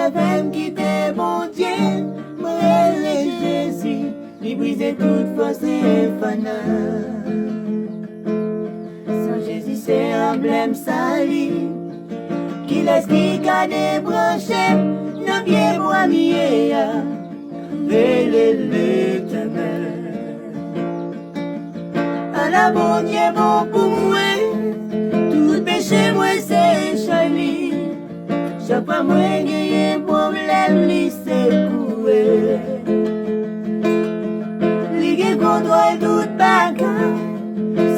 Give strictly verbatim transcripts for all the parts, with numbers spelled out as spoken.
Avè m kite Bondye, mwen rele Jezi, li brize tout fòs enfènal. San Jezi se anblèm sali. Kilès ki ka debranche m nan pye bwa m ye a? Rele Letènèl. Ala Bondye bon pou mwen, tout peche mwen se chay li. Chak fwa mwen genyen pwoblèm, li sekoure. Li gen kontwòl tout bagay,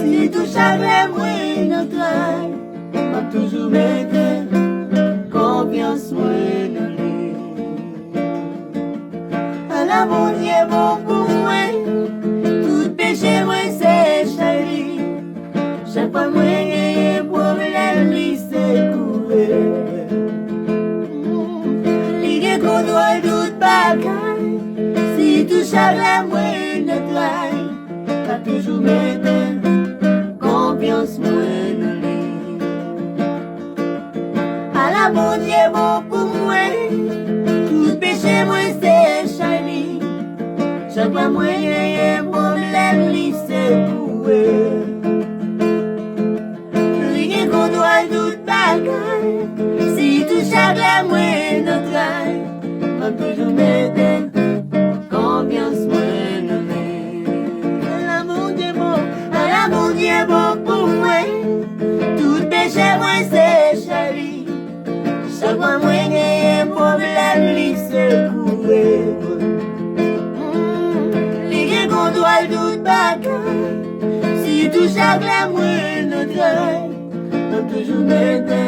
sitou chak lè mwen nan tray. M ap toujou mete konfyans mwen nan li. Ala Bondye bon pou mwen, tout peche mwen se chay li. Chak fwa mwen genyen pwoblèm, li sekoure. Li gen kontwòl tout bagay, sitou chak lè mwen nan tray. M ap toujou mete konfyans mwen nan li. Ala Bondye bon pou mwen, tout peche mwen se chay li. Chak fwa mwen genyen pwoblèm, li sekoure. Li gen kontwòl tout bagay, sitou chak lè mwen nan tray. M ap toujou mete konfyans mwen nan li. Ala Bondye bon, ala Bondye bon pou mwen, tout peche mwen se chay li. Chak fwa mwen genyen pwoblèm, li sekoure mwen. Mm, li gen kontwòl tout bagay, sitou chak lè mwen nan tray. M ap toujou mete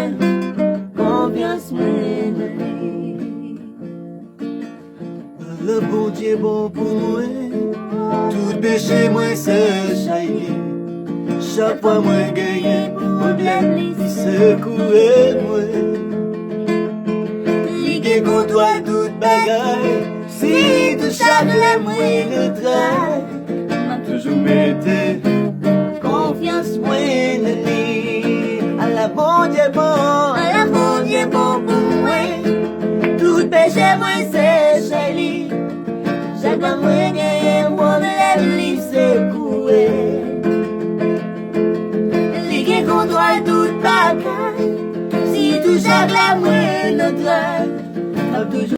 konfyans mwen nan li. Ala Bondye bon pou mwen, tout peche mwen se chay li. Chak fwa mwen genyen pwoblèm, li sekoure mwen. Li gen kontwòl tout bagay, sitou chak lè mwen nan tray.